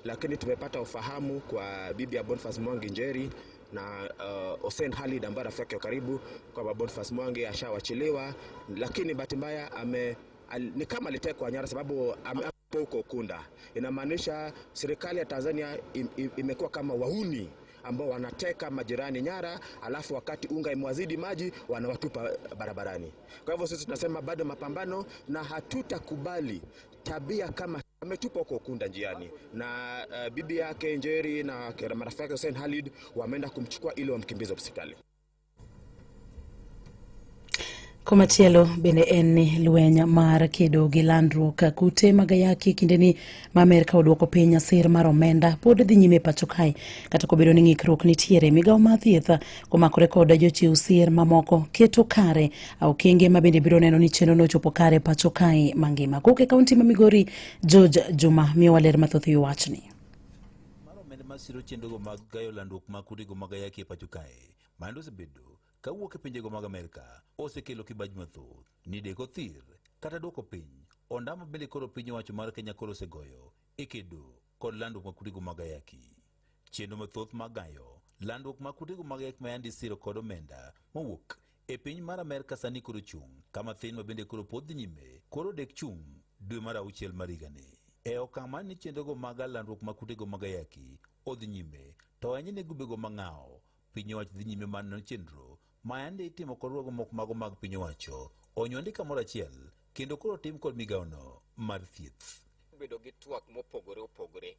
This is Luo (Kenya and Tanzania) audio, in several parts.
Lakini tumepata ufahamu kwa bibi ya Boniface Mwangi Njeri na Hussein Khalid ambaye rafiki yake wa karibu kwamba Boniface Mwangi ashawachiliwa, lakini bahati mbaya ni kama alitekwa nyara sababu huko Ukunda. Inamaanisha serikali ya Tanzania imekuwa kama wahuni ambao wanateka majirani nyara, alafu wakati unga imewazidi maji wanawatupa barabarani. Kwa hivyo sisi tunasema bado mapambano na hatutakubali tabia kama ametupa huko Ukunda njiani, na bibi yake Njeri na marafiki yake Hussein Khalid wameenda kumchukua ili wamkimbize hospitali. Komachielo bende en ni lweny mar kedo gi landruok kute mag ayaki kindeni ma Amerka oduoko piny sir mar omenda pod dhi nyime pacho kae kata kobedo ni ng'ikruok nitiere. Migawo mar thieth komakore kod jochiw sir mamoko keto kare okenge ma bende biro neno ni chenro no ochopo kare pacho kae mangima. Kowuok e kaunti ma Migori, George Juma miyowa ler mathoth e wi wachni. Mar omenda masiro chenrogo mag gayo landruok mag kutego mag ayaki e pacho kae mano osebedo kawuok e pinjego mag Amerka osekelo kibaji mathoth ni deko thir kata duoko piny ondamo bende koro piny owacho mar Kenya koro osegoyo e kedo kod landruok mag kutego mag ayaki. Chenro mathoth mag gayo landruok mag kutego mag ayaki ma yande isiro kod omenda mowuok e piny mar Amerka sani koro chung' kama thin ma bende koro pod dhi nyime koro dek chung' dwe mar auchiel mar higani. E okang' mar ni chenrogo mag landruok mag kutego mag ayaki odhi nyime to ahinya ne grubego mang'awo piny owacho dhi nyime mar neno chenro ma yande itimo kod riwruoge moko mago mag piny owacho onyondi kamoro achiel kendo koro tim kod migawono mar thieth. Bedo gi twak mopogore opogore.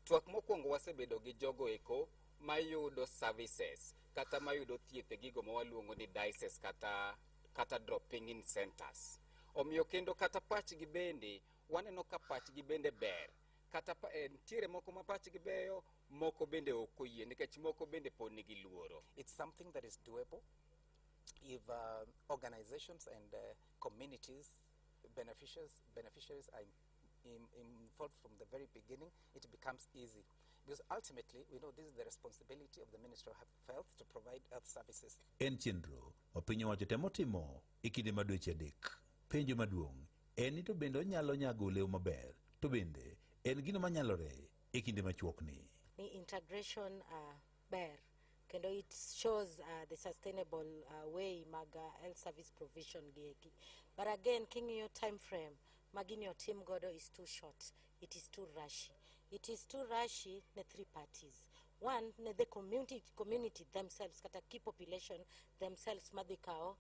Twak mokwongo wasebedo gi jogo eko mayudo services kata mayudo thieth e gigo ma waluongo ni dices kata dropping in centers. Omiyo kendo kata pachgi bende waneno ka pachgi bende ber. Kata nitiere moko ma pachgi beyo, moko bende ok oyie nikech moko bende pod nigi luoro. It's something that is doable if organizations and communities, beneficiaries are involved from the very beginning. It becomes easy because ultimately we know this is the responsibility of the Ministry of Health to provide health services. En chenro ma piny owacho temo timo e kinde ma dweche adek. Penjo maduong' en ni to bende onyalo nyago olemo maber, to bende en gino manyalore e kinde machuokni. Ni integration ber kendo it shows the sustainable way mag health service provision gi eki. But again, king'iyo time frame ma gini otim godo is too short. It is too rushy. It is too rushy ne three parties. One, ne the community themselves, kata key population themselves madhi kawo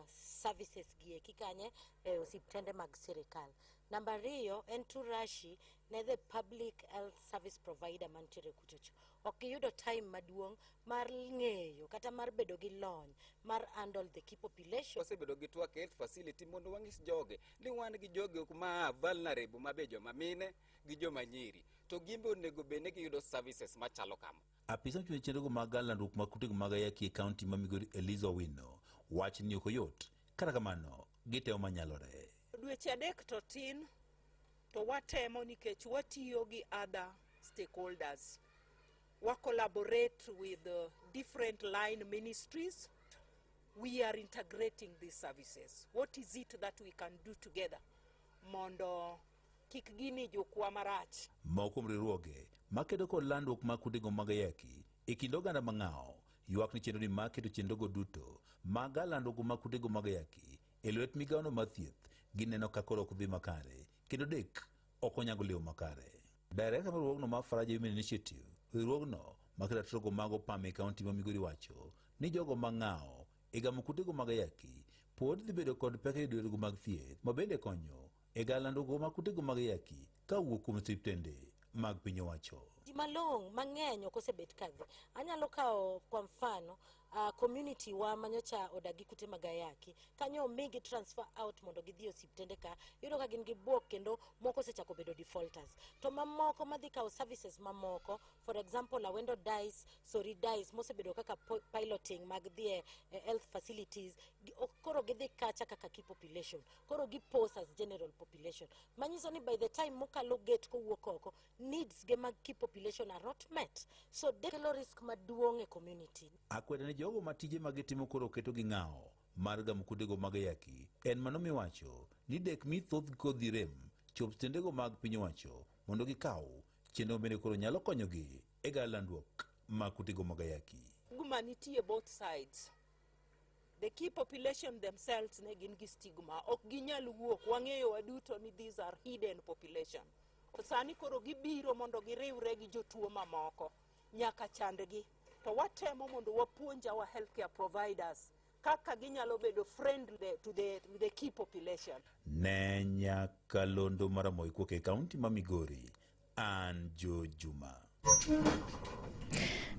services gi eki kanye e osiptende mag sirikal. Namba ariyo, en too rushy ne the public health service provider mantiere kuchocho. Ok giyudo time maduong' mar ng'eyo kata mar bedo gi lony mar handle the key population. Wasebedo gi twak health facility mondo wang'is joge ni wan gi joge ok ma vulnerable ma be joma mine gi joma nyiri to gimbe onego bed ni giyudo services machalo kama. Apisa mochung' ne chenrogo mag landruok mag kutego mag ayaki e kaunti ma Migori Eliza Owino wach ni ok oyot, kata kamano gitemo manyalore. Dweche adek to tin to watemo nikech watiyo gi other stakeholders. Wa collaborate with different line ministries. We are integrating these services. What is it that we can do together mondo kik gini jukwa marach? Moko kuom riwruoge makedo kod landruok mag kutego mag ayaki e kind oganda mang'awo ywak ni chenro ni mar keto chenrogo duto mag landruok mag kutego mag ayaki e lwet migawono mar thieth gineno ka koro ok dhi makare kendo dek ok onyago olemo makare. Director mar riwruogno mar Faraja Women Initiative, riwruogno maketo ratiro mag opam e kaunti ma Migori wacho ni jogo mang'awo e gamo kutego mag ayaki pod dhi bedo kod pek e yudo yorego mag thieth ma bende konyo e gayo landruok mag kutego mag ayaki ka owuok kuom osiptende mag piny owacho. Ji malong'o mang'eny ok osebet kadhi. Anyalo kawo kwa mfano community wa manyocha odak gi kute mag ayaki kanyo omigi transfer out mondo gidhi e osiptende ka iyudo ka gin gi buok kendo moko osechako bedo defaulters to mamoko madhi kawo services mamoko, for example Awendo Dice, Sori Dice mosebedo kaka piloting mag dhi e health facilities koro gidhi kacha kaka key population koro gi pose as general population manyiso ni by the time mokalo gate kowuok oko needs ge mag key population are not met, so kelo risk maduong' e community. Akweda ne jogo ma tije ma gitimo koro keto gi ng'awo mar gamo kutego mag ayaki en mano miwacho ni dek mi thoth kodhi rem chop tendego mag piny owacho mondo gikaw Chenro bende koro nyalo konyogi e gayo landruok mag kutego mag ayaki. Stigma nitie both sides. The key population themselves ne gin gi stigma, ok ginyal wuok, wang'eyo waduto ni these are hidden population. To sani koro gibiro mondo giriwre gi jotuo mamoko nyaka chandgi. To watemo mondo wapuonj our healthcare providers kaka ginyalo bedo friendly to the key population. Ne nyakalondo mar Ramogi kowuok e kaunti ma Migori, an Joe Juma.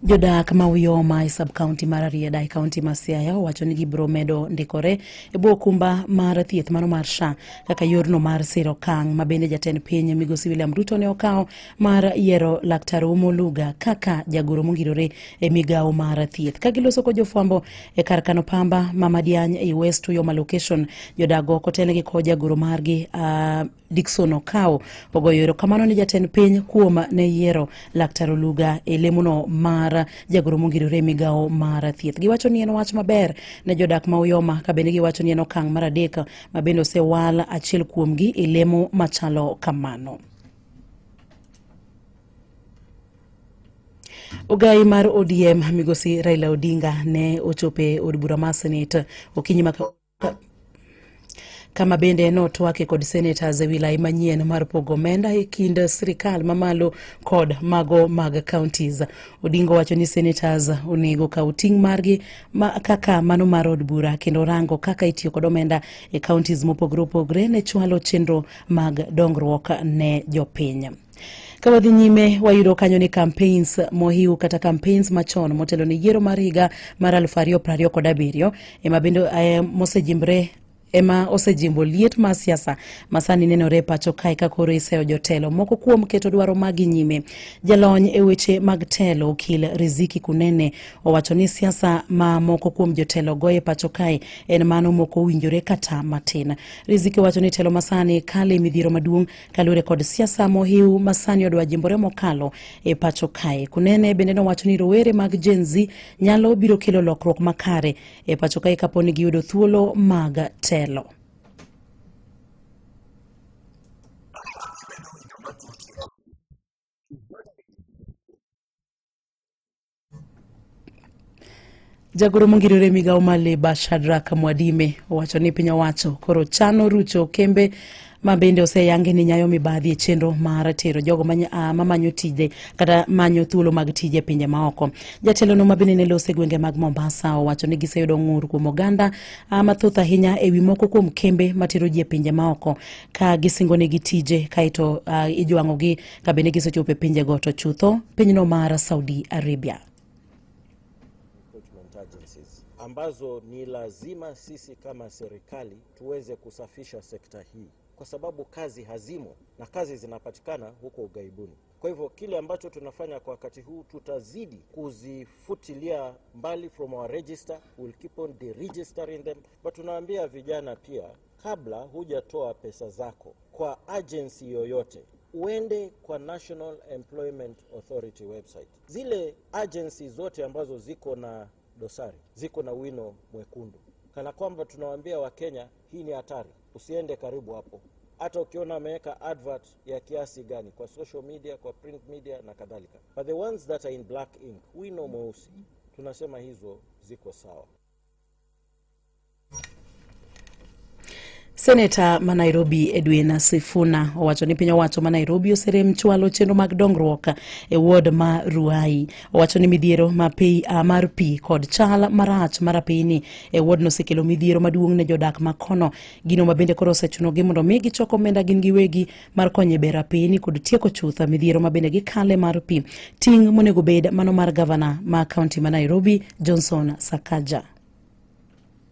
Jodak ma Uyoma e sub-county mar Rarieda e kaunti ma Siaya owacho ni gibiro medo ndikore e bwo okumba mar thieth mano mar SHA kaka yorno mar siro okang' ma bende jatend piny migosi William Ruto ne okawo mar yiero Laktar Ouma Oluga kaka jagoro mongirore e migawo mar thieth. Ka giloso kod jofwambo e kar kano pamba ma Madiany ei West Uyoma location, jodago kotelnegi kod jagoro margi Dickson Okawo ogoyo erokamano ne jatend piny kuom ne yiero Laktar Oluga e lemono mar jagoro mongirore e migawo mar thieth. Giwacho ni en wach maber ne jodak ma Uyoma ka bende giwacho ni en okang' mar adek ma bende osewal achiel kuomgi e lemo machalo kamano. Ogai mar ODM migosi Raila Odinga ne ochopo e od bura mar Senate okinyi ma kama bende notwake kod senators e wilai manyien mar pogo omenda e kind sirikal mamalo kod mago mag counties. Odinga wacho ni senators onego kaw ting' margi ma, kaka mano mar od bura kendo rango kaka itiyo kod omenda e counties mopogore opogore ne chwalo chenro mag dongruok ne jopiny. Ka wadhi nyime wayudo kanyo ni campaigns mohiu kata campaigns machon motelo ne yiero mar higa mar 2027 ema bende mosejimbre ema osejimbo liet mar siasa masani nenore e pacho kae ka koro iseyo jotelo moko kuom keto dwaro magi nyime. Jalony e weche mag telo okil Riziki Kunene owacho ni siasa ma moko kuom jotelo goyo e pacho kae en mano mok owinjore kata matin. Riziki wacho ni telo masani kale midhiero maduong' kaluwore kod siasa mohiu masani odwa jimbore mokalo e pacho kae. Kunene bende nowacho ni rowere mag Gen Z nyalo biro kelo lokruok makare e pacho kae kapo ni giyudo thuolo mag telo. Jagoro mongirore migawo mar Labour Shadrack Mwadime owacho ni piny owacho koro chano rucho kembe ma bende oseyangi ni nyayo mibadhi e chenro mar tero jogo mamanyo tije kata manyo thuolo mag tije e pinje maoko. Jatelono ma bende ne loso e gwenge mag Mombasa owacho ni giseyudo ng'ur kuom oganda mathoth ahinya e wi moko kuom kembe matero ji e pinje maoko ka gisingonegi tije kaeto ijwang'ogi ka bende gisechopo e pinjego to chutho pinyno mar Saudi Arabia. Recruitment agencies ambazo ni lazima sisi kama serikali tuweze kusafisha sekta hii kwa sababu kazi hazimo na kazi zinapatikana huko ughaibuni. Kwa hivyo kile ambacho tunafanya kwa wakati huu tutazidi kuzifutilia mbali from our register, we'll keep on deregistering them, but tunaambia vijana pia, kabla hujatoa pesa zako kwa agency yoyote, uende kwa National Employment Authority website. Zile agency zote ambazo ziko na dosari, ziko na wino mwekundu, kana kwamba tunawaambia Wakenya hii ni hatari, usiende karibu hapo. Hata ukiona ameweka advert ya kiasi gani kwa social media, kwa print media na kadhalika. But the ones that are in black ink, wino mweusi, tunasema hizo ziko sawa. Seneta ma Nairobi Edwin Sifuna owacho ni piny owacho ma Nairobi oserem chwalo chenro mag dongruok e ward ma Ruai. Owacho ni midhiero ma pi, mar pi kod chal marach mar apeyni e wardno osekelo midhiero maduong' ne jodak ma kono. Gino ma bende koro osechunogi mondo mi gichok omenda gin giwegi mar konyo e bero apeyni kod tieko chuth midhiero ma bende gikale mar pi. Ting' monego bed mano mar gavana ma kaunti ma Nairobi Johnson Sakaja.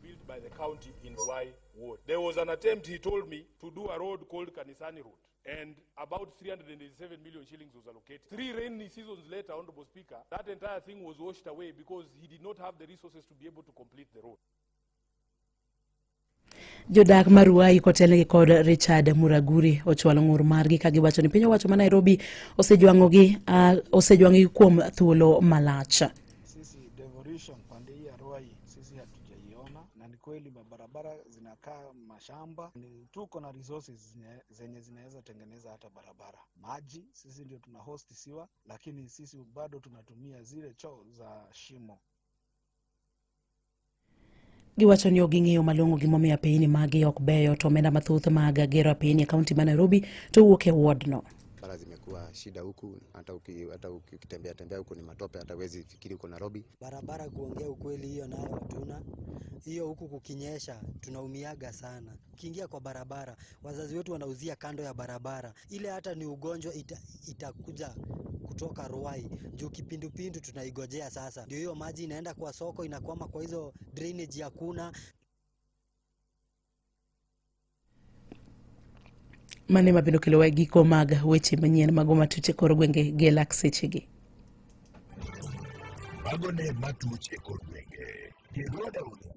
Built by the county in Ruai ward. There was an attempt, he told me, to do a road called Kanisani Road, and about 387 million shillings was allocated. 3 rainy seasons later, Honorable Speaker, that entire thing was washed away because he did not have the resources to be able to complete the road. Jodak ma Ruai kotelnegi kod Richard Muraguri ochwalo ng'ur margi ka giwacho ni piny owacho ma Nairobi osejwang'ogi kuom thuolo malach. Sisi devolution pande hii ya Ruai sisi hatujaiona na ni Kweli mabarabara zinakaa mashamba. Ni tuko na resources zenye zinaweza tengeneza hata barabara. Maji sisi ndio tuna host siwa, lakini sisi bado tunatumia zile choo za shimo. Giwacho ni ok ging'eyo malong'o gimomiyo apeyini magi ok beyo to omenda mathoth mag gero apeyini e kaunti ma Nairobi to wuok e wodno. Barabara zimekuwa shida huku, hata ukitembea tembea huku ni matope, hata huwezi fikiri uko Nairobi. Barabara kuongea ukweli, hiyo nayo hatuna hiyo. Huku kukinyesha tunaumiaga sana. Ukiingia kwa barabara, wazazi wetu wanauzia kando ya barabara ile, hata ni ugonjwa itakuja kutoka Ruai juu kipindupindu tunaigojea sasa. Ndio hiyo maji inaenda kwa soko inakwama kwa hizo drainage hakuna. Mane mabiro kelo giko mag weche manyien mago matuch e kor gwenge gi lak sechegi. Mago ne matuch e kor gwenge. Gi Rhoda Unu.